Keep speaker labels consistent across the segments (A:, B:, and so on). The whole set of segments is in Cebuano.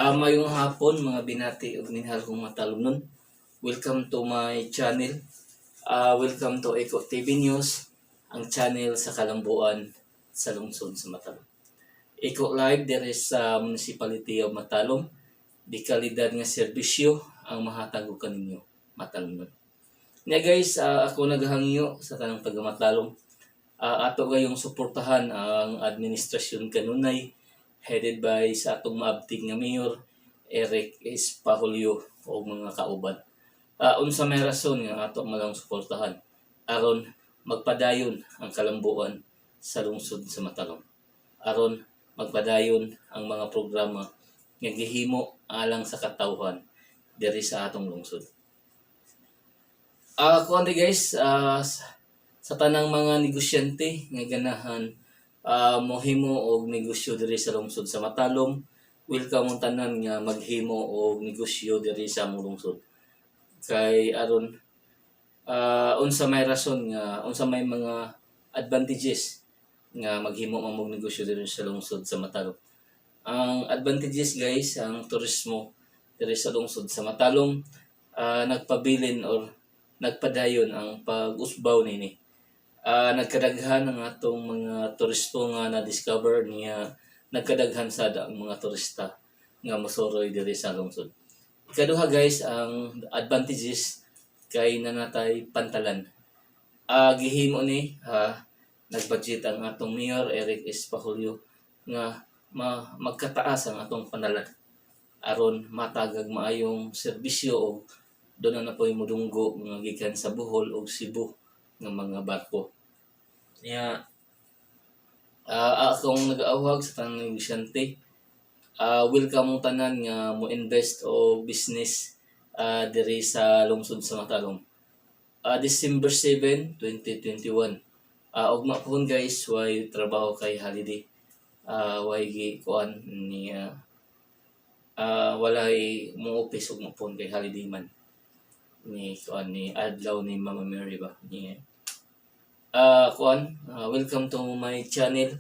A: Mayong hapon, mga binati ug minahal kong matalomnon. Welcome to my channel. Welcome to Eco TV News, ang channel sa Kalambuan sa lungsod sa Matalom. Eco Live diri sa Municipality of Matalom. Di kalidad nga serbisyo ang mahatag og kaninyo, matalomnon. Nya guys, ako naghangyo sa tanang taga-Matalom. Ato gayong suportahan ang administrasyon kanunay headed by sa atong maabtik nga mayor Eric Espajolio o mga kauban. Unsa may rason nga ato malang suportahan? Aron magpadayon ang kalambuan sa lungsod sa Matalom. Aron magpadayon ang mga programa nga gihimo alang sa katawhan diri sa atong lungsod. Kuan di guys, sa tanang mga negosyante nga ganahan mohimo og negosyo diri sa lungsod sa Matalom, welcome ang tanan nga maghimo og negosyo diri sa among lungsod. Kay aron unsa may rason nga unsa may mga advantages nga maghimo man og negosyo diri sa lungsod sa Matalom? Ang advantages guys, ang turismo diri sa lungsod sa Matalom nagpabilin or nagpadayon ang pag-usbaw nini. Nagkadaghan ang atong mga turisto nga na-discover niya, nagkadaghan sad ang mga turista nga mosoroy diri sa lungsod. Ikaduha guys, ang advantages kay naa natay pantalan. Gihimo ni nagbudget ang atong mayor Eric Espajolio nga magkataas ang atong pantalan aron matagag maayong serbisyo og doon na po'y mudunggo mga gikan sa Bohol ug Cebu nga mga barko. Nya akong nag-awhag sa tanang negosyante, welcome mong tanan nga mo invest o business diri sa lungsod sa Matalom. December 7, 2021. Ugma pohon guys, way trabaho kay holiday. Way gi kuan niya, walay mo office ugma pohon kay holiday man ni kuan ni adlaw ni Mama Mary ba ni kuan. Welcome to my channel.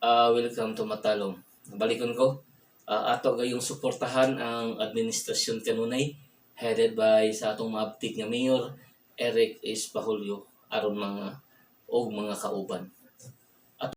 A: Welcome to Matalom. Balikon ko, ato gayong suportahan ang administrasyon kanunay headed by sa atong maabtik nga mayor Eric Espajolio aron mga og mga kauban.